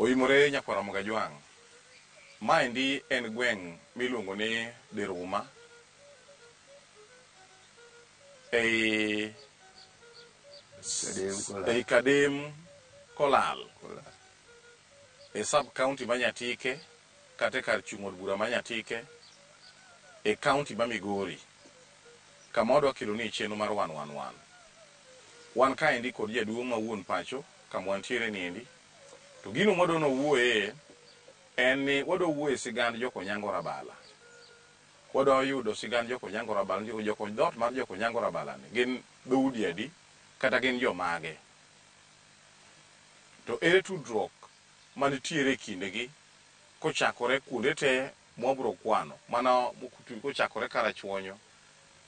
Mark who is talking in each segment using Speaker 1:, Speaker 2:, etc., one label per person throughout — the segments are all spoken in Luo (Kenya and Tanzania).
Speaker 1: Oimore nyakwar Ramogi Ajwang'. Maendi en gweng' miluongo ni Diruma ei
Speaker 2: Kadem Kolal.
Speaker 1: ei Kadem Kolal
Speaker 2: Kolal.
Speaker 1: e sub county ma Nyatike kata e kar chung' od bura ma Nyatike e county ma Migori kama wadwa keloni chenro mar wan wan wan. Wan kaendi kod jaduong' ma wuon pacho kama wantiere niendi. To gino mwadwa nowuoye en ni wadwa wuoye sigand Jokonyango Rabala. Wadwa yudo sigand Jokonyango Rabala, joko dhoot mar Jokonyango Rabala ni gin dhoudi adi kata gin jomage. To ere tudruok manitiere e kindgi kochakore kuonde te mwabro kwano mana kochakore Karachuonyo,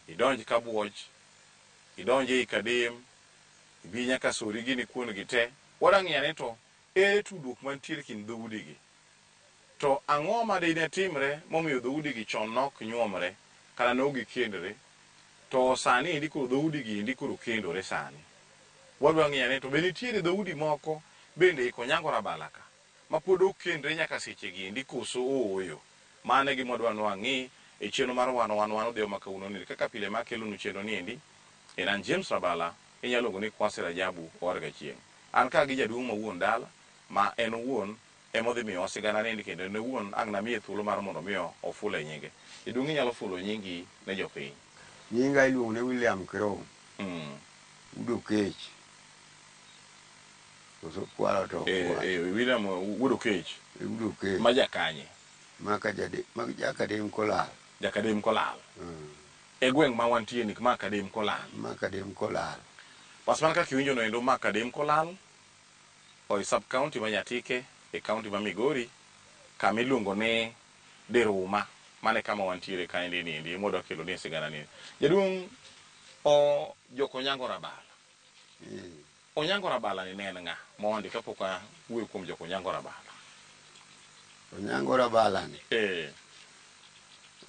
Speaker 1: idonj Kabuoch, idonj ei Kadem, ibi nyaka Sori gini kuond gi te. Wadwa ng'iyo ane to ere tudruok mantiere e kind dhoudi gi. To ang'o ma dine timre momiyo dhoudi gi chon nok nyuomre kata ne ok gikendre to sani endi koro dhoudi gi endi koro kendore sani. Wadwa ng'iyo ane to be nitiere dhoudi moko bende ei Konyango Rabala ka ma pod ok kendre nyaka seche gi endi koso ooyo. Mano e gima wadwa ni wang'i e chenro mar wan wan wan odhiambo ma kawuono ni. Kaka pile ma akelonu chenro ni endi en an James Rabala, inyalo luongo ni Kwasi Rajabu owar Gachieng'. An ka gi jaduong' ma wuon dala ma en owuon ema odhi miyowa sigana ni endi kendo en owuon ang' namiye thuolo mar mondo mi ofule nyinge. Jaduong' inyalo fulo nyingi ne jopiny.
Speaker 2: Nyinga iluongo ni William Kirom. Wuod Okech. Koso kwalo to ok kwal.
Speaker 1: William Wuod Okech.
Speaker 2: Wuod Okech.
Speaker 1: Ma jakanye?
Speaker 2: Ma Jakadem Kolal.
Speaker 1: Jakadem Kolal. E gweng' ma wantie ni ma Kadem Kolal.
Speaker 2: Ma Kadem Kolal.
Speaker 1: Bas mana kaka iwinjo no endo ma Kadem Kolal oi sub county ma Nyatike e county ma Migori kama iluongo ni Diruma. Mano e kama wantiere kaendi ni endi mwadwa kelo ni sigana ni. Jaduong' o Jokonyango Rabala. Onyango Rabala ni ne en ng'a? Mondi kapok awuoyo kuom Jokonyango Rabala.
Speaker 2: Onyango Rabala ni.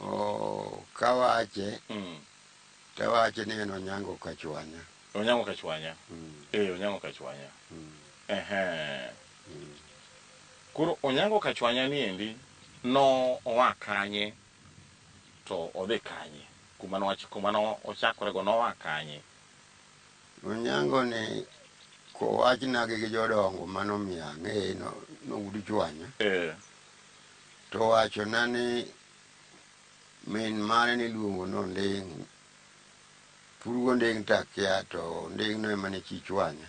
Speaker 2: O kawache. Tawache ni en Onyango Kachwanya.
Speaker 1: Onyango Kachwanya. Onyango Kachwanya. Ehe. Koro Onyango Kachwanya ni endi no oa kanye to odhi kanye? Kuma no kuma no ochakore go noa kanye?
Speaker 2: Onyango ni kowachna gi jodongo manomiyo ang'eye no wuod Chwanya. To wachona ni min mare niluongo ni Onding'. Purgo Onding' takia to Onding' no ema ne chi Chwanya.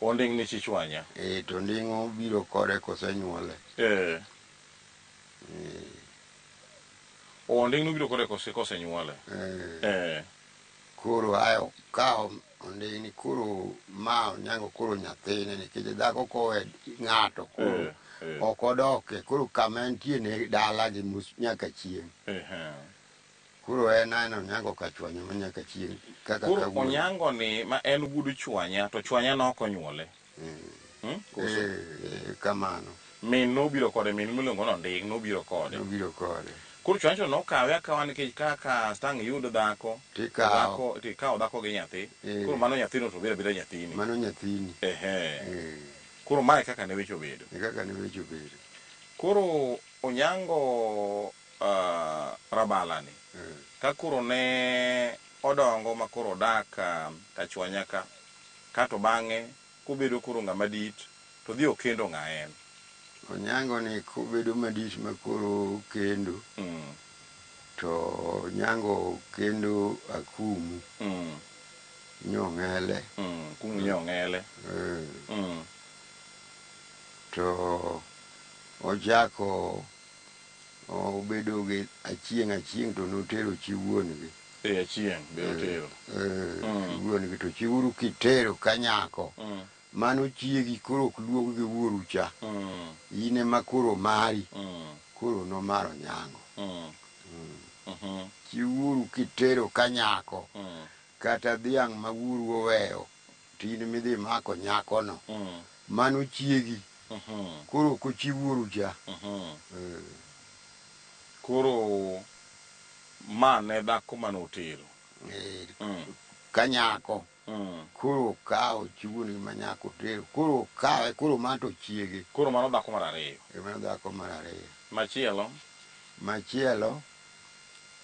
Speaker 1: Onding' ne chi Chwanya.
Speaker 2: To Onding' obiro kode kosenyuole.
Speaker 1: Onding' nobiro kode kosenyuole.
Speaker 2: Koro ayo kawo Onding' ni koro ma Onyango koro nyathine nikech dhako kowe ng'ato koro ok odoke koro kama entie ne dala gi nyaka chieng'. Koro en aena Onyango Kachwanya ma nyaka chieng' kaka
Speaker 1: Koro Onyango ni ma en wuod Chwanya to Chwanya ne ok onyuole.
Speaker 2: Kamano.
Speaker 1: Min nobiro kode, min miluongo ni Onding' nobiro kode.
Speaker 2: Nobiro kode.
Speaker 1: Koro Chwanya to nokawe akawa nikech kaka stang' iyud dhako,
Speaker 2: Tikawo.
Speaker 1: Tikawo dhako gi nyathi. Koro mano nyathino to bedo abeda nyathini.
Speaker 2: Mano nyathini.
Speaker 1: Koro mae kaka ne weche obedo.
Speaker 2: E kaka ne weche obedo.
Speaker 1: Koro Onyango Rabala ni ka koro ne odongo ma koro odak Kachwanya ka, kato bang'e kobedo koro ng'ama dit to dhi okendo ng'a en?
Speaker 2: Onyango ni kobedo madit ma koro okendo, to Onyango kendo Akumu. Nyong'ele.
Speaker 1: Akumu Nyong'ele.
Speaker 2: To ochako obedo gi Achieng', Achieng' to notero chi wuon gi.
Speaker 1: Achieng' be otero.
Speaker 2: Chi wuon gi to chi wuoru kitero ka nyako. Mano chiegi koro ok luong gi wuoru cha. In ema koro mari. Koro nomaro Onyango. Chi wuoru kitero ka nyako. Kata dhiang' ma wuoru oweyo to in midhi mako nyakono. Mano chiegi. Koro ok ochi wuoru cha.
Speaker 1: Koro ma ne dhako mane otero.
Speaker 2: Ka nyako. Koro okawo chi wuon gi manyako otero. Koro okawe, koro mano to chiege.
Speaker 1: Koro mano dhako mar ariyo.
Speaker 2: E mano dhako mar ariyo.
Speaker 1: Machielo.
Speaker 2: Machielo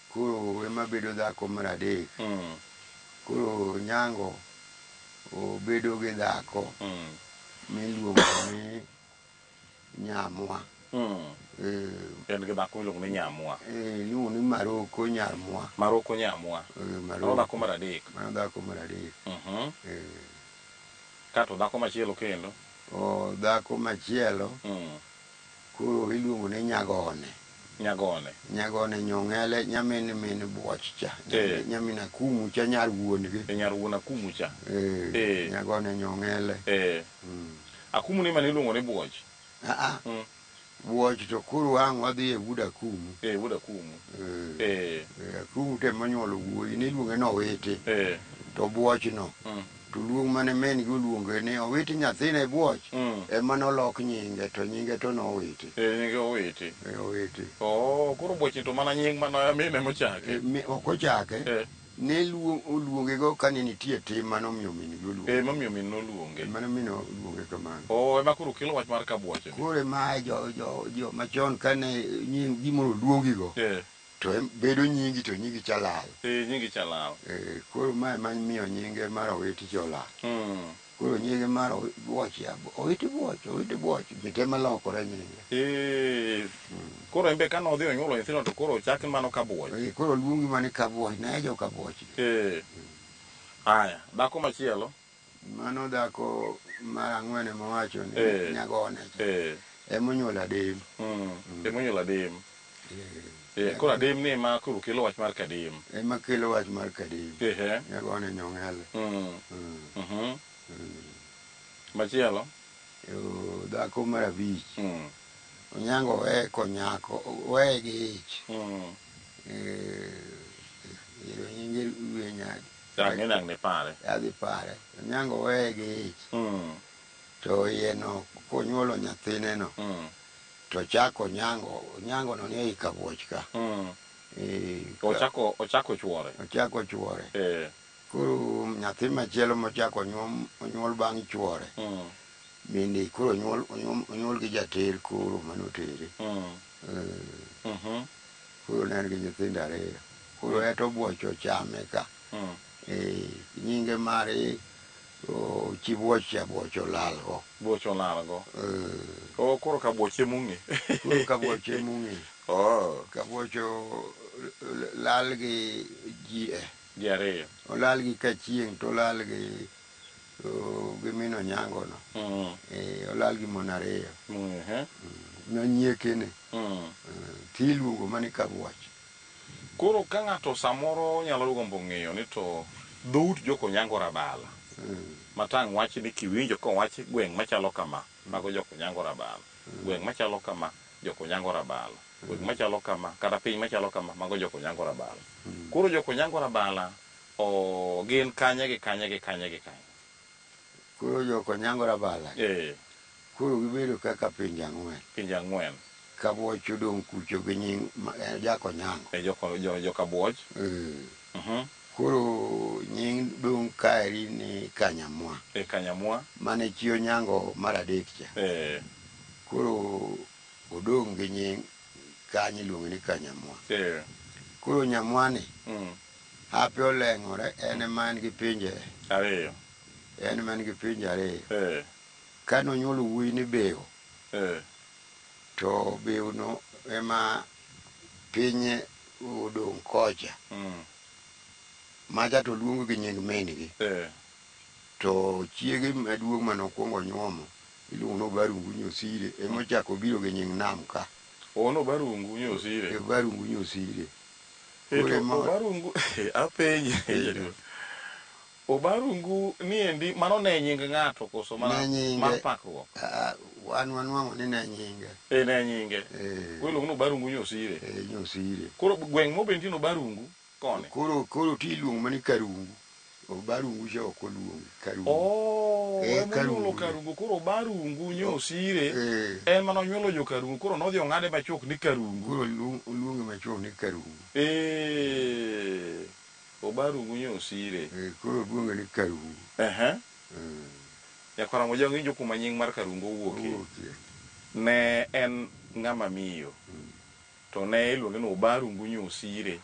Speaker 2: koro ema bedo dhako mar adek. Koro Onyango obedo gi dhako miluongo ni Nyamwa.
Speaker 1: En gi dhako miluongo ni Nyamwa.
Speaker 2: Iluongo ni Maroko Nyamwa.
Speaker 1: Maroko Nyamwa. Mano dhako mar adek.
Speaker 2: Mano dhako mar adek.
Speaker 1: Kato dhako machielo kendo.
Speaker 2: O dhako machielo. Koro iluongo ni Nyagone.
Speaker 1: Nyagone.
Speaker 2: Nyagone nyong'ele nyamin min buoch cha. Nyamin Akumu cha nyar wuon gi.
Speaker 1: Nyar wuon Akumu cha.
Speaker 2: Nyagone nyong'ele.
Speaker 1: Akumu ni mane iluongo ni buoch.
Speaker 2: Buoch to koro ang' wadhi e wuod Akumu.
Speaker 1: Wuod Akumu.
Speaker 2: Akumu te monyuolo wuoyi ne iluonge ni Owiti. To buoch no. To luong mane min gi oluonge ni Owiti nyathine buoch. Ema nolok nyinge to nyinge to nowiti.
Speaker 1: Nyinge Owiti.
Speaker 2: Owiti.
Speaker 1: Oh, koro buoch to mana nying mane mine mochake.
Speaker 2: Ok ochake. Ne oluonge go kane nitie tim mane omiyo min gi oluonge.
Speaker 1: Momiyo min noluonge.
Speaker 2: Mane min oluonge kamano.
Speaker 1: Oh, ema koro kelo wach mar kabuoch.
Speaker 2: Koro ema jo machon kane nying gimoro oluongi go. To bedo nyingi to nyingi cha lal.
Speaker 1: Nyingi cha lal.
Speaker 2: Koro ma ema miyo nyinge mar Owiti cha olal. Koro nyinge mar buoch ya, Owiti buoch, Owiti buoch, mite malokore nyinge.
Speaker 1: Koro embe kane odhi onyuolo nyithindo to koro ochak mano kabuoch.
Speaker 2: Koro luongi mana kabuoch, ne jo kabuoch.
Speaker 1: Aya, dhako machielo.
Speaker 2: Mano dhako mar ang'wen ema owacho ni Nyagone. Ema onyuolo Adem.
Speaker 1: Ema onyuolo Adem. Koro Adem ni ema koro kelo wach mar Kadem.
Speaker 2: Ema kelo wach mar Kadem. Nyagone nyong'ele.
Speaker 1: Machielo.
Speaker 2: Dhako mar abich. Onyango owe konyako, owe gi ich. Ero nyinge wiye nyadi.
Speaker 1: Ang'e nang' ne pare.
Speaker 2: Adhi pare. Onyango owe gi ich. To iye no konyuolo nyathine no. To chako Onyango, Onyango no ni ei kabuoch ka.
Speaker 1: Ochako chuore.
Speaker 2: Ochako chuore. Koro nyathi machielo mochako onyuol bang' chuore. Bende koro onyuol gi jater koro manotere. Koro ne en gi nyithindo ariyo. Koro eto buoch ochame ka. Nyinge mare chi buoch cha buoch olal go.
Speaker 1: Buoch olal go. Koro ka buoch emong'e.
Speaker 2: Koro ka buoch emong'e. Ka buoch lal gi ji e.
Speaker 1: Ji ariyo.
Speaker 2: Olal gi Kachieng' to olal gi min Onyango no. Olal gi mon ariyo. Nonyiekene. Tiluongo mana kabuoch.
Speaker 1: Koro ka ng'ato samoro nyalo gombo ng'eyo ni to dhout jok Onyango Rabala. Matang' wach ni kiwinjo kowach gweng' machalo kama, mago jok Onyango Rabala. Gweng' machalo kama, jok Onyango Rabala. Gweng' machalo kama, kata piny machalo kama, mago jok Onyango Rabala. Koro jok Onyango Rabala gin kanye gi kanye gi kanye gi kanye.
Speaker 2: Koro jok Onyango Rabala. Koro gibedo kaka pinje ang'wen.
Speaker 1: Pinje ang'wen.
Speaker 2: Kabuoch odong' kucho gi nying jak Onyango.
Speaker 1: Jo Kabuoch.
Speaker 2: Koro nying dong' kaeri ni Kanyamwa.
Speaker 1: Kanyamwa.
Speaker 2: Mane chi Onyango mar adek cha. Koro odong' gi nying kanyo iluongo ni Kanyamwa. Koro Nyamwa ni hape oleng'ore en ema en gi pinje
Speaker 1: ariyo.
Speaker 2: En ema en gi pinje ariyo. Kane onyuolo wuoyi ni Beo. To Beo no ema pinye odong' kocha. Macha to luongo gi nying min gi. To chiege maduong' mane okwongo onyuomo iluongo ni Obarungu Nyosire ema ochako obiro gi nying nam ka.
Speaker 1: Ono Obarungu Nyosire.
Speaker 2: Obarungu Nyosire.
Speaker 1: Obarungu apenje. Obarungu niendi mano ne nying ng'ato koso mana mar pakruok?
Speaker 2: Wan wanwang'o ni ne nyinge.
Speaker 1: Ne nyinge. Koro iluongo ni Obarungu Nyosire.
Speaker 2: Nyosire.
Speaker 1: Koro gweng' mobetie ni Obarungu koni.
Speaker 2: Koro ti iluongo mana ni Karungu. Obarungu cha ok oluongi Karungu.
Speaker 1: Onyuolo Karungu. Koro Obarungu Nyosire en mana onyuolo jo Karungu. Koro nodhi ong'ade machuok ni Karungu.
Speaker 2: Koro oluonge machuok ni Karungu.
Speaker 1: Obarungu Nyosire.
Speaker 2: Koro luonge ni Karungu.
Speaker 1: Nyakwar Ramogi winjo kuma nying mar Karungu owuokie. Ne en ng'ama miyo. To ne iluonge ni Obarungu Nyosire.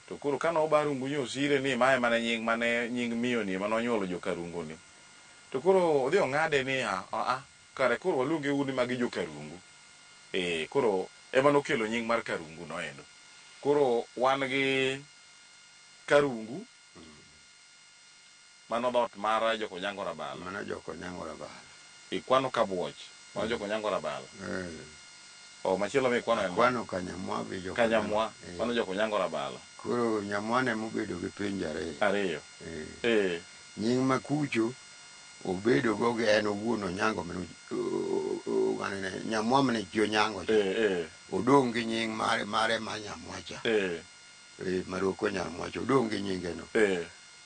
Speaker 1: To koro kane Obarungu Nyosire ni mae mane nying mane nying miyo ni mane onyuolo jo Karungu ni. To koro odhi ong'ade ni a a kare koro waluonge uru ni magi jo Karungu. Koro ema nokelo nying mar Karungu noendo. Koro wan gi Karungu. Mano dhoot mar Jokonyango Rabala.
Speaker 2: Mano Jokonyango Rabala.
Speaker 1: Ikwano Kabuoch. Mano Jokonyango Rabala. O machielo mikwano en
Speaker 2: Akwano Kanyamwa be Jokonyango.
Speaker 1: Kanyamwa. Mano Jokonyango Rabala.
Speaker 2: Koro Nyamwa ne mobedo gi pinje ariyo.
Speaker 1: Ariyo.
Speaker 2: Nying makucho obedo go gi en owuon Onyango mane Nyamwa mane chi Onyango cha. Odong' gi nying mare mare ma Nyamwa cha. Maroko Nyamwa cha odong' gi nyinge no.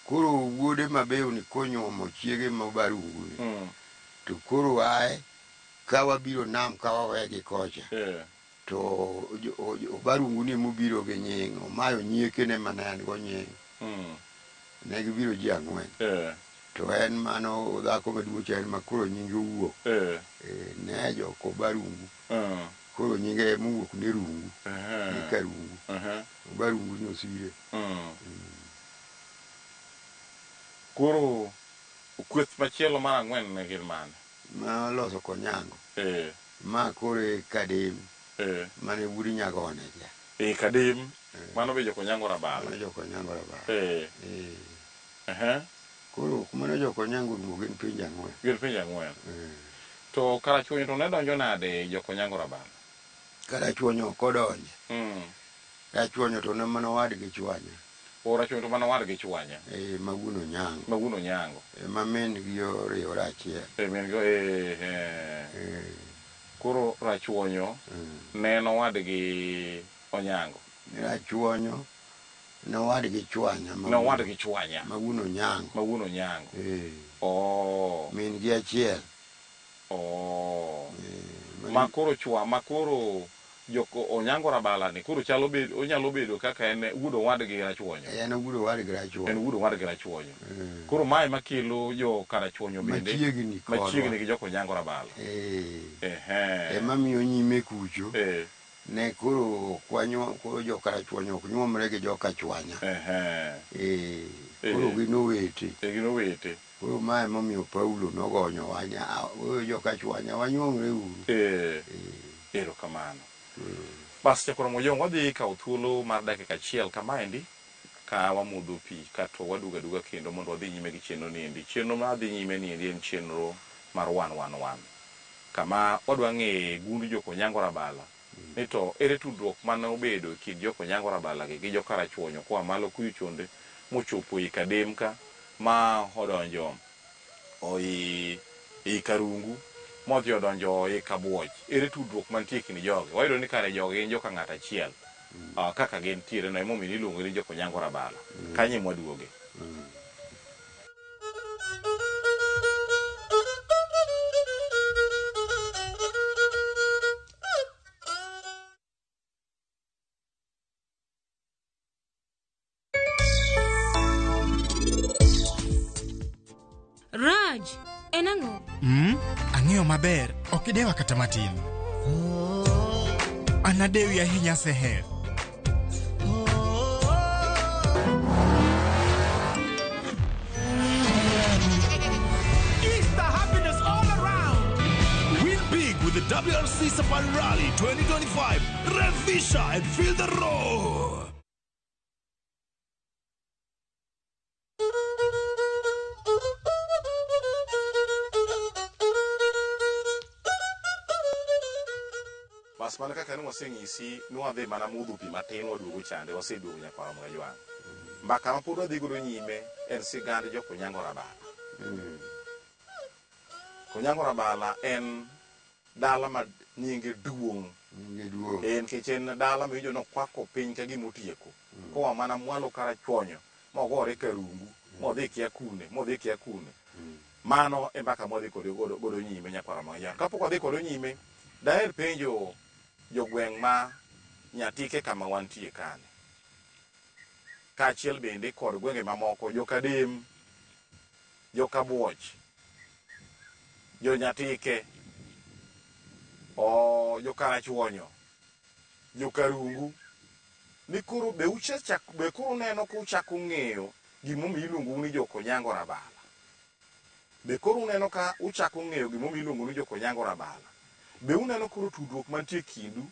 Speaker 2: Koro wuode mabeyo ni konyuomo chiege ma Obarungu ni. To koro ae ka wabiro nam ka wawegi kocha. To Obarungu ni mobiro gi nying, omayo nyiekene mane en go nying. Ne gibiro ji ang'wen. To en mano dhako maduong' cha en ma koro nyinge owuok. Ne jok Obarungu. Koro nyinge mowuok ne Rungu. Ni Karungu. Obarungu ni Osire.
Speaker 1: Koro kweth machielo mar ang'wen ne gin mane?
Speaker 2: Ma oloso Konyango. Ma koro e Kadem. Mane wuod Nyagone cha.
Speaker 1: Kadem. Mano be Jokonyango Rabala.
Speaker 2: Mano Jokonyango Rabala. Koro mano Jokonyango rumo gin pinje ang'wen.
Speaker 1: Gin pinje ang'wen. To Karachuonyo to ne donjo nade Jokonyango Rabala?
Speaker 2: Karachuonyo ok odonje. Rachuonyo to ne mana owadgi Chwanya.
Speaker 1: O Rachuonyo to mana owadgi Chwanya.
Speaker 2: Ma wuon Onyango.
Speaker 1: Ma wuon Onyango.
Speaker 2: Ma min gi oriwore achiel.
Speaker 1: Min gi Koro Rachuonyo ne en owadgi Onyango.
Speaker 2: Rachuonyo ne owadgi Chwanya.
Speaker 1: Ne owadgi Chwanya.
Speaker 2: Ma wuon Onyango.
Speaker 1: Ma wuon Onyango.
Speaker 2: Min gi achiel.
Speaker 1: Ma koro chwa, ma koro joko Onyango Rabala ni koro chalo bedo, onyalo bedo kaka en wuod owadgi Rachuonyo.
Speaker 2: En wuod owadgi Rachuonyo.
Speaker 1: En wuod owadgi Rachuonyo. Koro mae makelo jo Karachuonyo bende
Speaker 2: machiegni kodwa.
Speaker 1: Machiegni gi joko Onyango Rabala.
Speaker 2: Ema miyo nyime kucho. Ne koro kwanyo koro jo Karachuonyo ok nyuomre gi joka Chwanya. Koro gin owete.
Speaker 1: Gin owete.
Speaker 2: Koro mae momiyo Paulo nogonyo wanya, joka Chwanya wanyuomre uru.
Speaker 1: Erokamano. Bas Nyakwar Mojong, wadhi kawo thuolo mar dakika achiel kamaendi ka wamodho pi kato waduogo aduoga kendo mondo wadhi nyime gi chenro niendi. Chenro ma dhi nyime niendi en chenro mar 111. Kama wadwa ng'eye gund Jokonyango Rabala. Ni to ere tudruok mane obedo e kind Jokonyango Rabala gi jo Karachuonyo koa malo kuyo chonde mochopo i Kadem ka ma odonjo i Karungu modhi odonjo i Kabuoch. Ere tudruok mantie e kind jogi? Wayudo ni kare jogi gin joka ng'ato achiel. Kaka gintiere no emomiyo iluongo ni Jokonyango Rabala. Kanyo ema waduoge.
Speaker 3: Raj, en ang'o?
Speaker 4: Ang'eyo maber, ok idewa kata matin. An adewi ahinya Seher.
Speaker 5: Easter happiness all around. Win big with the WRC Safari Rally 2025. Revisha and feel the roar.
Speaker 1: Bas mana kaka ne waseng'isi ni wadhi mana modho pi matin waduogo chande, waseduogo Nyakwar Ramogi Ajwang'. Mbaka ma pod wadhi godo nyime en sigand Jokonyango Rabala. Konyango Rabala en dala ma nyinge duong'.
Speaker 2: Nyinge duong'.
Speaker 1: Nikech en dala miwinjo nokwako piny ka gima otieko. Koa mana mwalo Karachuonyo, mogore Karungu, modhi kia kune, modhi kia kune. Mano e mbaka mwadhi godo nyime Nyakwar Ramogi Ajwang'. Kapok wadhi godo nyime, daher penjo jogweng' ma Nyatike kama wantie kani. Kaachiel bende kod gwenge mamoko, Jokadem, Jokabuoch, Jonyatike, o Jokarachuonyo, Jokarungu, ni koro be usechak be koro uneno kuchako ng'eyo gimomiyo iluongou ni Jokonyango Rabala? Be koro uneno ka uchako ng'eyo gimomiyo iluongo ni Jokonyango Rabala? Be uneno koro tudruok mantie e kindu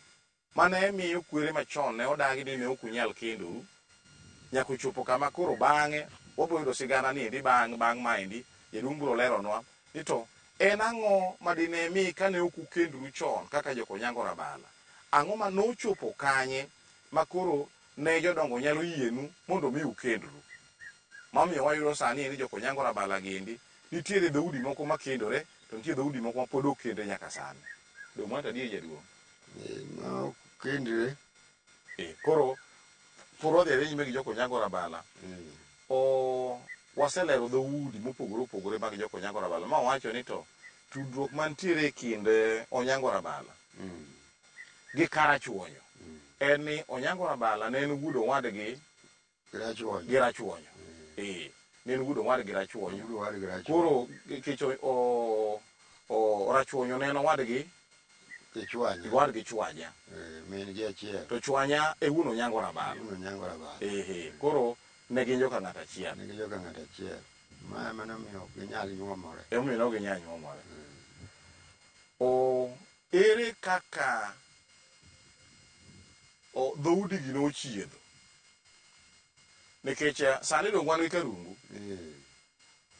Speaker 1: mane miyo kwere machon ne odagi ni ne ok unyal kendoru nyaka ochopo kama koro bang'e wabiro yudo sigana ni endi bang' bang' maendi jaduong' biro leronwa ni to en ang'o ma dine mi kane ok ukendoru chon kaka Jokonyango Rabala, ang'o ma nochopo kanye ma koro ne jodongo nyalo yienu mondo mi ukendru? Mamiyo wayudo sani ni Jokonyango Rabala giendi nitiere dhoudi moko makendore to nitie dhoudi moko ma pod ok kendre nyaka sani. Dong' mano to adier jaduong'?
Speaker 2: Ma ok kendre.
Speaker 1: Koro pod wadhi adhiya nyime gi Jokonyango Rabala. O waselero dhoudi mopogore opogore mag Jokonyango Rabala ma wawacho ni to tudruok mantiere e kind Onyango Rabala gi Karachuonyo en ni Onyango Rabala ne en wuod owadgi
Speaker 2: Gi
Speaker 1: gi Rachuonyo. Ne en wuod owadgi Rachuonyo.
Speaker 2: Wuod owadgi Rachuonyo.
Speaker 1: Koro nikech o Rachuonyo ne en owadgi
Speaker 2: Gi Chwanya.
Speaker 1: Owadgi Chwanya.
Speaker 2: Min gi achiel.
Speaker 1: To Chwanya e wuon Onyango Rabala.
Speaker 2: Wuon Onyango Rabala.
Speaker 1: Koro ne gin joka ng'ato achiel.
Speaker 2: Ne gin joka ng'ato achiel. Ma ema nomiyo ok ginyal nyuomore.
Speaker 1: Emomiyo ne ok ginyal nyuomore. O ere kaka o dhoudigi nochiedho? Nikech sani dong wan gi Karungu,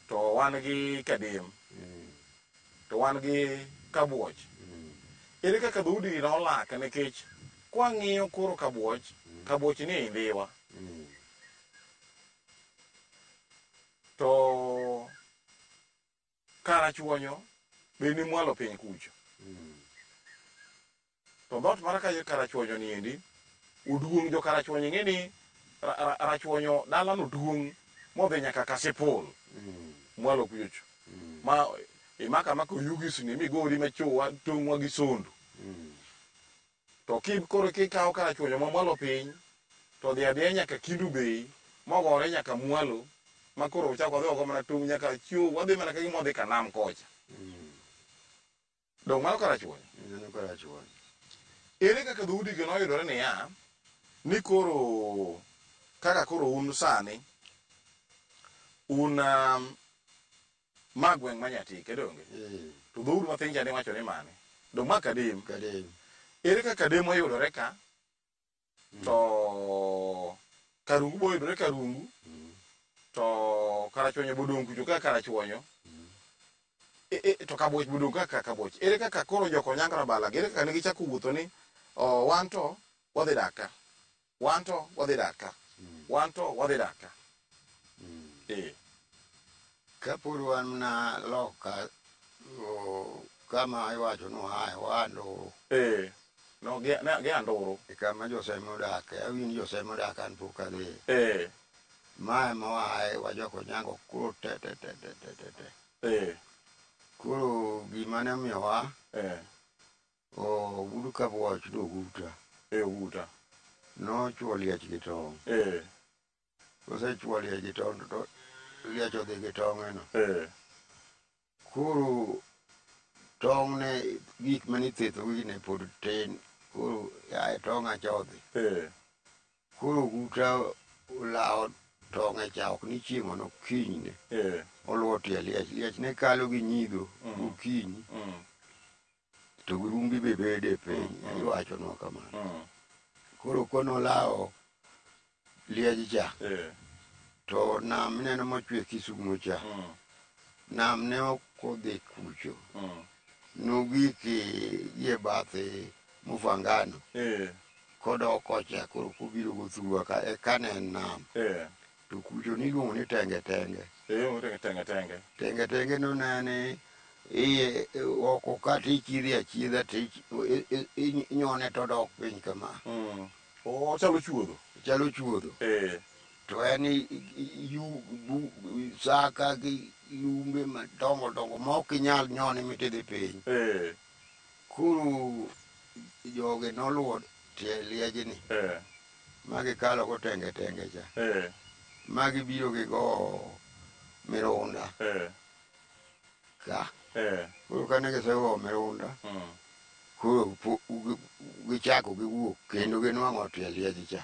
Speaker 1: to wan gi Kadem, to wan gi Kabuoch. Ere kaka dhoudigi nolak? Nikech kwang'iyo koro Kabuoch, Kabuoch ni e Ndhiwa. To Karachuonyo be ni mwalo piny kucho. To dhoot mar Karachuonyo ni endi oduong'. Jo Karachuonyo ing'e ni Rachuonyo dalano duong' modhi nyaka Kasipul mwalo kucho. Ma imako amaka oyugisni migori machowa tong'wa gi Sondu. To koro kikawo Karachuonyo ma mwalo piny to dhi adhiya nyaka Kindu Bay mogore nyaka mwalo ma koro ochako wadhi wago mana tong' nyaka chiew wadhi mana ka gima wadhi Kanam kocha. Dong' mano Karachuonyo.
Speaker 2: Mano Karachuonyo.
Speaker 1: Ere kaka dhoudi gi noyudore niya ni koro kaka koro un sani un ma gweng' ma Nyatike donge? To dhoudi mathin cha niwacho ni mane? Dong' ma Kadem.
Speaker 2: Kadem.
Speaker 1: Ere kaka Kadem oyudore ka? To Karungu bo oyudore Karungu. To Karachuonyo bo odong' kucho kaka Karachuonyo. To Kabuoch bo odong' kaka Kabuoch. Ere kaka koro Jokonyango Rabala gi ere kaka ne gichako wuotho ni wan to wadhi dak ka. Wan to wadhi dak ka. Wan to wadhi dak ka.
Speaker 2: Kapod wan na loka kama iwacho ni wae waa Nduru.
Speaker 1: No, gi a Nduru.
Speaker 2: E kama Joseme odake. Awinjo Joseme odak an pok adhiye. Ma ema wae wajokonyango koro te te te te te te te. Koro gima ne omiyowa Ogudu Kabuoch noguta.
Speaker 1: Oguta.
Speaker 2: Nochuo liech gi tong'. Kosechuo liech gi tong' to liech odhi gi tong'e no. Koro tong' ne gik mane ithetho gi ne pod tin. Koro yaye tong'a cha odhi. Koro Oguta olawo tong'e cha ok ni chieng'o no kinyne. Oluwo tie liech. Liech ne kalo gi nyidho gokinyi. To gi rumbi be bede piny. Iwachonwa kamano. Koro konolawo liech cha. To nam neno mochwe Kisumo cha. Nam ne ok odhi kucho. Nogik gi e bathe Mufangano. Kodok kocha koro kobiro gothurwa ka eka ne en nam. To kucho niluongo ni tenge tenge.
Speaker 1: Tenge tenge.
Speaker 2: Tenge tenge no ne ni iye oko ka tichiedhi achiedha tinyone to dok piny kama.
Speaker 1: Ochalo chuodho.
Speaker 2: Chalo chuodho. To en saka gi lumbe madongo dongo ma ok inyal nyone mitidhi piny. Koro jogi noluwo tie liejni. Ma gikalo go tenge tenge cha. Ma gibiro gigo mirunda. Ka. Koro kane gisego mirunda. Koro gichako giwuok kendo ginwang'o tie liech cha.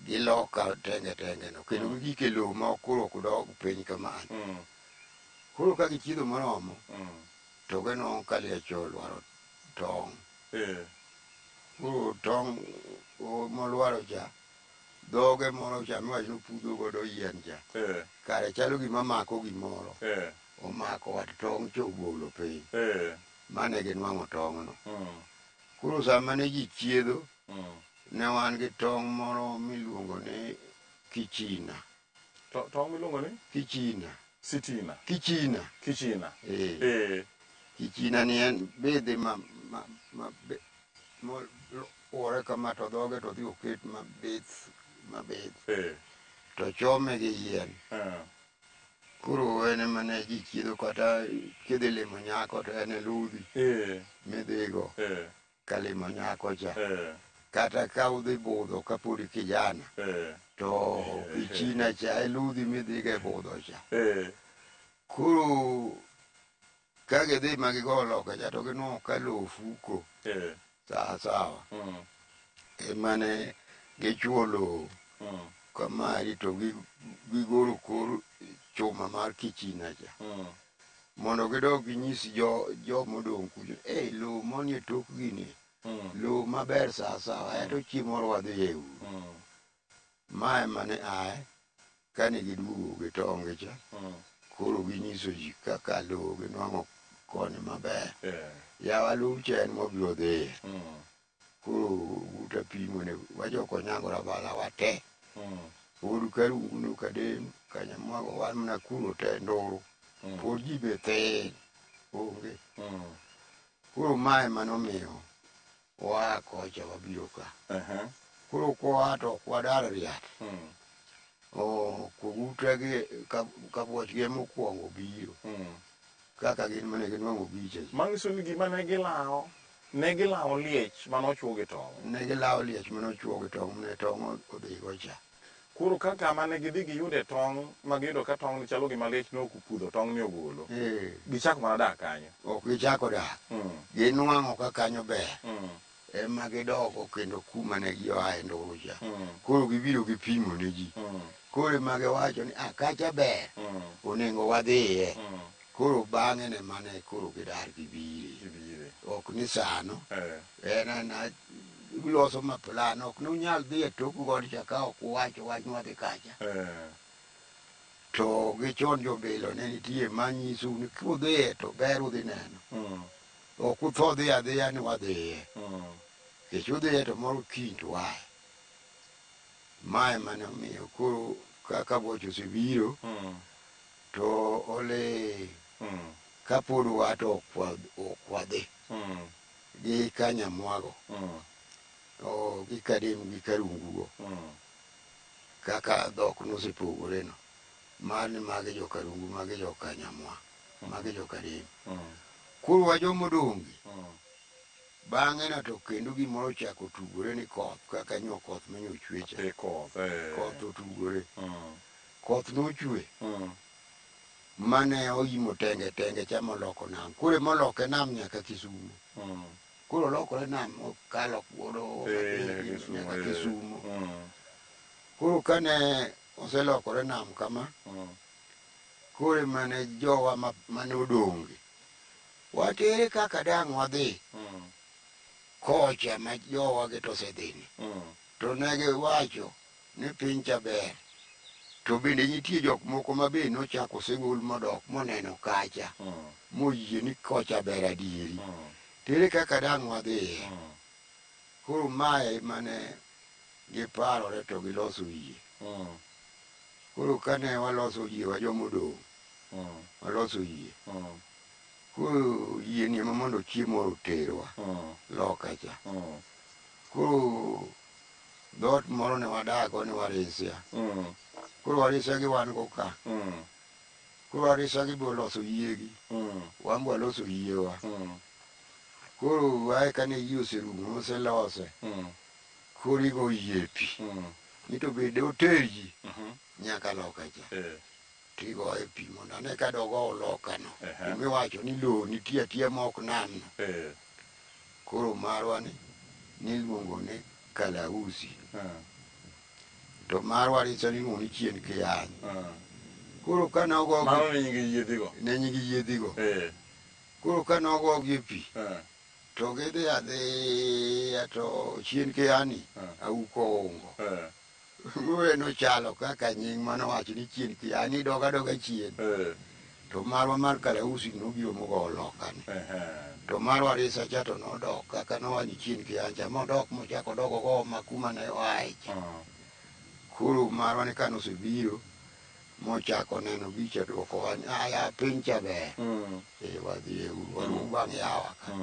Speaker 2: Giloka tenge tenge no kendo gigik e lowo ma koro ok dog piny kamano. Koro ka gichiedho moromo to ginwang'o ka liech olwaro tong'. Koro tong' molwaro cha dhoge moro cha miwacho ni opudho godo yien cha. Kare chalo gima mako gimoro. Omako wat tong' cha obolo piny. Mane ginwang'o tong'no. Koro sama ne ji chiedho, ne wan gi tong' moro miluongo ni kichina.
Speaker 1: Tong' miluongo ni?
Speaker 2: Kichina.
Speaker 1: Sitina.
Speaker 2: Kichina.
Speaker 1: Kichina.
Speaker 2: Kichina ni en bidhi ma moluore kama to dhoge to dhi oket mabith mabith. To chome gi yien. Koro en ema ne ji chiedho kata kidhi limo nyako to en e ludhi. Midhigo. Ka limo nyako cha. Kata ka udhi budho kapod kijana. To kichina cha e ludhi midhigo e budho cha. Koro ka gidhi ma gigo loka cha to ginwang'o ka lowo fuko. Sawa sawa. Emane gichuo lowo. Kamari to gigoro kor chuma mar kichina cha. Mondo gidog ginyis jomodong' kucho, "Ei, lowo monie tok gini, lowo maber sawa sawa, ento chieng' moro wadhi e uru." Ma ema ne ae kane giduogo gi tong' cha, koro ginyiso ji kaka lowo ginwang'o koni maber. Yawa low cha en mwabiro dhiye. Koro uta pimo ne wajoko Onyango Rabala wate. Pod Karungu no Kadem, Kanyamwago wan mana kuro te Nduru. Pod ji be thin, onge. Koro mae manomiyo waa kocha wabiro ka. Koro koa to ok wadar riat. Koguta gi kabuoch gi emokwongo biro. Kaka gin mane ginwang'o gicha.
Speaker 1: Manyiso ni gima ne gilawo, ne gilawo liech mane ochuo gi tong'.
Speaker 2: Ne gilawo liech mane ochuo gi tong', ne tong' odhigo cha.
Speaker 1: Koro ka kama ne gidhi giyude tong' ma giyudo ka tong' ni chalo gima liech ne ok opudho tong' ni ogolo. Gichako mana dak kanyo.
Speaker 2: Ok gichako dak. Ginwang'o ka kanyo ber. Ema gidogo kendo kuma ne gioae Nduru cha. Koro gibiro gipimo ne ji. Koro ema giwacho ni kacha ber. Onego wadhiye. Koro bang'e ne mane koro gidar gibire. Ok ni sano. En ana loso ma plan ok nunyal dhi e tok god cha ka ok uwacho wach nwadhi kacha. To gi chon jobilo ne nitie manyisou ni kudhiye to ber udhi neno. Ok utho dhi adhiya ni wadhiye. Kech udhiye to moro kiny to wae. Mae mane omiyo koro kaka boch osebiro to ole kapod wa to ok wadhi. Gi Kanyamwago. Gi Kadem gi Karungu go. Kaka dhok nosepogore no. Mar ni magi jo Karungu, magi jo Kanyamwa, magi jo Kadem. Koro wa jomodong' gi. Bang'e no to kendo gimoro ochako tugore ni koth kaka nyo koth manyo chwe cha.
Speaker 1: Koth.
Speaker 2: Koth otugore. Koth nochwe. Mane oimo tenge tenge cha moloko nam. Koro emoloke nam nyaka Kisumo. Koro olokore nam okalo godo nyaka Kisumo. Koro kane oselokore nam kama, koro emane jowa mane odong' gi. Watere kaka dang' wadhi. Kocha ma jowa gi to osedhini. To ne giwacho ni piny cha ber. To bende nitie jok moko ma be nochako osegol modok moneno kacha. Moyie ni kocha ber adieri. Tere kaka dang' wadhiye. Koro mae mane giparore to giloso yie. Koro kane waloso yie wa jomodong', waloso yie. Koro yie ni ema mondo chiemo oterwa loka cha. Koro dhoot moro ne wadago ni Warisia. Koro Warisia gi wan go ka. Koro Warisia gi be oloso yiegi. Wan be waloso yiewa. Koro ae kane yie oserumo moselose. Koro igo yie pi. Ni to bende oter ji nyaka loka cha. Tigoye pi mondo ane ka dogo lokano. Gimiwacho ni lowo nitie atiya ma ok namno. Koro marwa ni niluongo ni Kalausi. To marwa richo niluongo ni Chien Kiyany. Koro ka nogogi...
Speaker 1: Mano ne nying yiedhigo?
Speaker 2: Ne nying yiedhigo. Koro ka nogogi e pi, to gidhi adhiya to Chien Kiyani auko oungo. Wuoye nochalo kaka nying manowacho ni Chien Kiyani dog adoga chien. To marwa mar Kalausi nobiro mogowo lokane. To marwa Risa cha to nodok kaka nowacho ni Chien Kiyani cha modok mochako odok ogowo ma kuma ne oaye cha. Koro marwa ni kanosebiro mochako neno gicha dwokowa ni aya piny cha ber. Wadhi e uru waluw bang' yawa ka.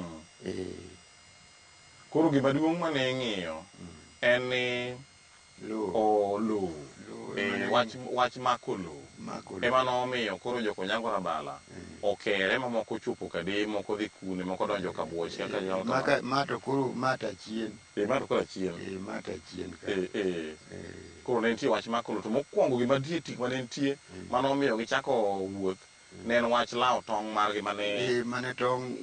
Speaker 1: Koro gima duong' mane ing'iyo en ni
Speaker 2: Lowo.
Speaker 1: Lowo.
Speaker 2: Lowo ema ne
Speaker 1: Wach mako lowo.
Speaker 2: Mako lowo.
Speaker 1: Ema nomiyo koro jok-Onyango Rabala okere ma moko ochopo Kadem, moko dhi kune, moko donjo Kabuoch kaka nyalo
Speaker 2: Maka,
Speaker 1: kamano.
Speaker 2: ma to koro ma to achien.
Speaker 1: Ma to koro achien.
Speaker 2: Ma to achien ka.
Speaker 1: Koro ne nitie wach mako lowo. To mokwongo gima nitie tik mane nitie, mane omiyo gichako wuoth, ne en wach lawo tong' margi mane
Speaker 2: Mane tong'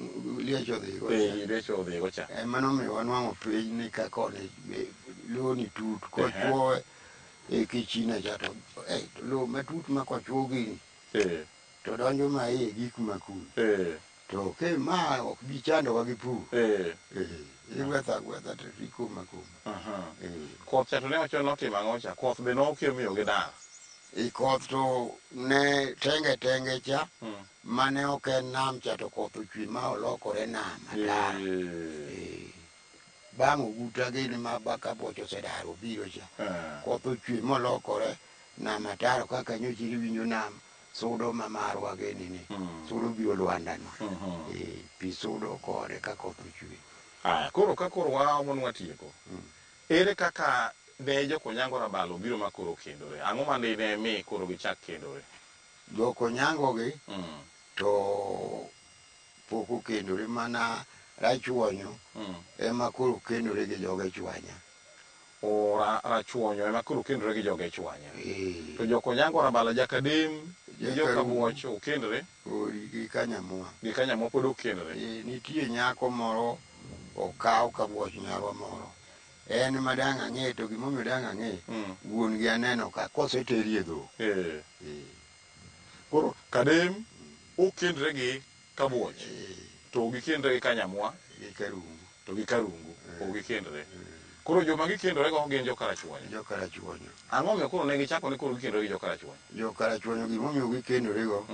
Speaker 2: liech odhigo cha.
Speaker 1: Liech odhigo cha.
Speaker 2: Ema nomiyo wanwang'o piny ni ka koni lowo ni tut, kochwowe e kichina cha to, to lowo matut ma kochwo gini, to donjo ma iye gik ma kul. To ke ma ok bi chandowa gi pur. Igwetho agwetha to ikoma koma.
Speaker 1: Koth cha to ne wacho notimo ang'o cha? Koth be nokia miyo gidar.
Speaker 2: Koth to ne tenge tenge cha, mane ok en nam cha to koth ochwe ma olokore nam ataro. Bang' oguta gini ma Kabuoch osedar obiro cha. Koth ochwe molokore nam ataro kaka nyocha iwinjo nam sudo ma marwa gini ni. Sudo biro lwanda no. Pi sudo kode ka koth ochwe.
Speaker 1: Aya, koro ka koro waomo ni watieko. Ere kaka ne jok-Onyango Rabalo obiro ma koro kendore? Ang'o ma ne mi koro gichak kendore?
Speaker 2: Jok-Onyango gi to pok okendore mana Rachuonyo ema koro kendore gi joge Chwanya.
Speaker 1: Rachuonyo ema koro kendore gi joge Chwanya. To jok-Onyango Rabalo Jakadem gi jo-Kabuoch okendore?
Speaker 2: Ori gi Kanyamwa.
Speaker 1: Gi Kanyamwa pod okendore.
Speaker 2: Nitie nyako moro okaw Kabuoch nyarwa moro. En ma dang' ang'e to gimomiyo dang' ang'e, wuon gi aneno ka koseteri e dhok.
Speaker 1: Koro Kadem okendre gi Kabuoch. To gikendre gi Kanyamwa.
Speaker 2: Gi Karungu.
Speaker 1: To gi Karungu. Ok gikendre. Koro joma gikendore go gin jo-Karachuonyo.
Speaker 2: Jo-Karachuonyo.
Speaker 1: Ang'o momiyo koro ne gichako ni koro gikendore gi jo-Karachuonyo?
Speaker 2: Jo-Karachuonyo gimomiyo gikendore go,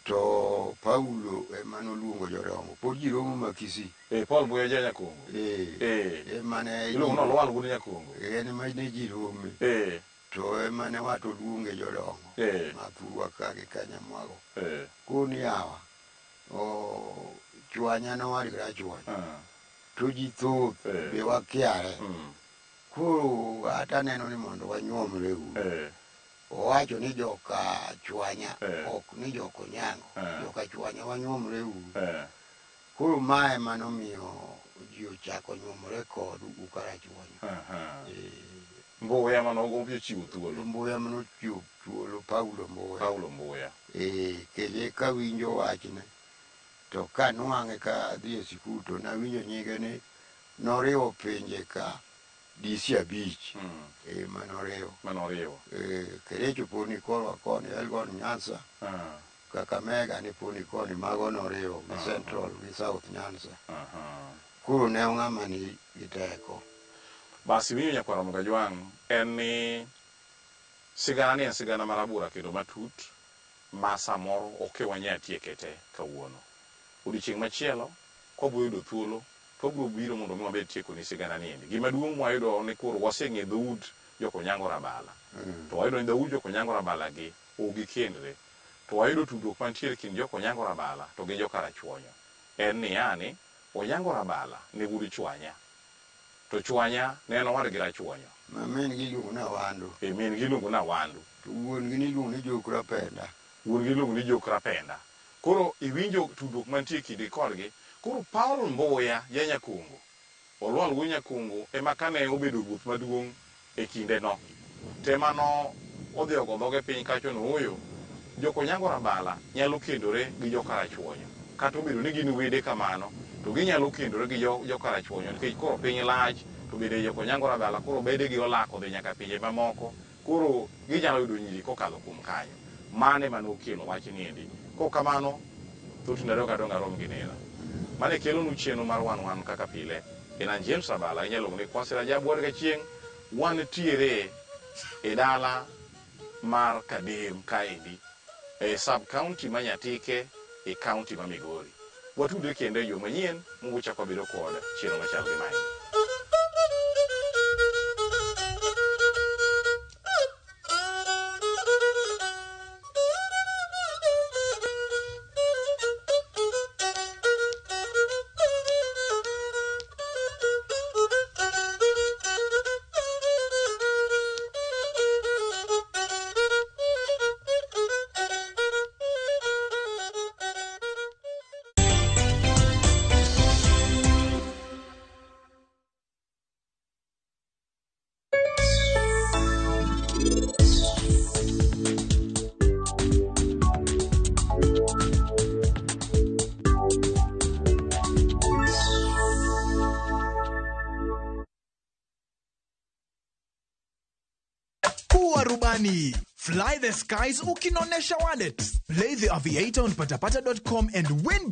Speaker 2: to Paulo ema noluongo jodongo. Pod ji romo ma Kisii.
Speaker 1: Paul Mbuya ja Nyakongo.
Speaker 2: Ema ne
Speaker 1: Iluongo ni Olwal wuod Nyakongo.
Speaker 2: En ema ne ji rome. To ema ne wato luonge jodongo. Ma thurwa ka gi Kanyamwago. Koni yawa, Chwanya nowad gi Rachuonyo. To ji thoth be wakiare. Koro ata neno ni mondo wanyuomre uru. Owacho ni joka Chwanya, ok ni joka Onyango. Joka Chwanya wanyuomre uru. Koro mae ema nomiyo ji ochako nyuomore kod Karachuonyo.
Speaker 1: Mbuya mane ochiwo thuolo.
Speaker 2: Mbuya mane ochiwo thuolo, Paulo Mbuya.
Speaker 1: Paulo Mbuya.
Speaker 2: Kendo kawinjo wachne, to kanwang'e ka adhi e sikul to nawinjo nyinge ni noriwo pinje ka DC 5. Manoriwo.
Speaker 1: Manoriwo.
Speaker 2: Kericho pod ni korwa koni, Elgon Nyanza. Kakamega ni pod ni koni, mago noriwo gi Central gi South Nyanza. Koro ne ong'ama ni gi teko.
Speaker 1: Basi winjo nyakwar Ramogi Ajwang' en ni sigana ni en sigana marabora kendo matut ma samoro ok wanyal tieke te kawuono. Odiochieng' machielo kwabiro yudo thuolo to wabiro biro mondo mi wabed tieko ni sigana ni endi. Gima duong' mwayudo ni koro waseng'e dhout jok-Onyango Rabala. To wayudo ni dhout jok-Onyango Rabala gi ok gikendre. To wayudo tudruok mantiere kind jok-Onyango Rabala to gi jo-Karachuonyo. En ni yani Onyango Rabala ne wuod Chwanya. To Chwanya ne en owadgi Rachuonyo.
Speaker 2: Ma min gi iluongo ni Awandu.
Speaker 1: Min gi iluongo ni Awandu.
Speaker 2: To wuon gi niluongo ni Jok Rapenda.
Speaker 1: Wuon gi iluongo ni Jok Rapenda. Koro iwinjo tudruok mantie kindgi kodgi. Koro Paul Mbuya ja Nyakongo. Olwal wuod Nyakungu ema kane obedo ruoth maduong' e kindeno, to ema no odhi ogo dhoge piny kacho ni ooyo, Jokonyango Rabala nyalo kendore gi Jokarachuonyo. Kata obedo ni gin wede kamano, to ginyalo kendore gi Jokarachuonyo nikech koro piny lach, to bende Jokonyango Rabala koro bedegi olak odhi nyaka pinje mamoko, koro ginyalo yudo nyiri kokadho kuom kanyo. Mano ema nokelo wach niendi. Kok kamano, thoth ndalo kadongo arom gi nera. Mane kelonu chenro mar wan wan kaka pile. En an James Rabala, inyalo luongo ni Kwasi Rajabu wuod Gachieng'. Wantiere e dala mar Kadem kaendi, e sub county ma Nyatike e county ma Migori. Watudre kendo e yo manyien muchako wabedo kod chenro machal gi maendi.
Speaker 5: Kuwa rubani. Fly the skies ukinonesha wallet. Play the Aviator on patapata.com and win.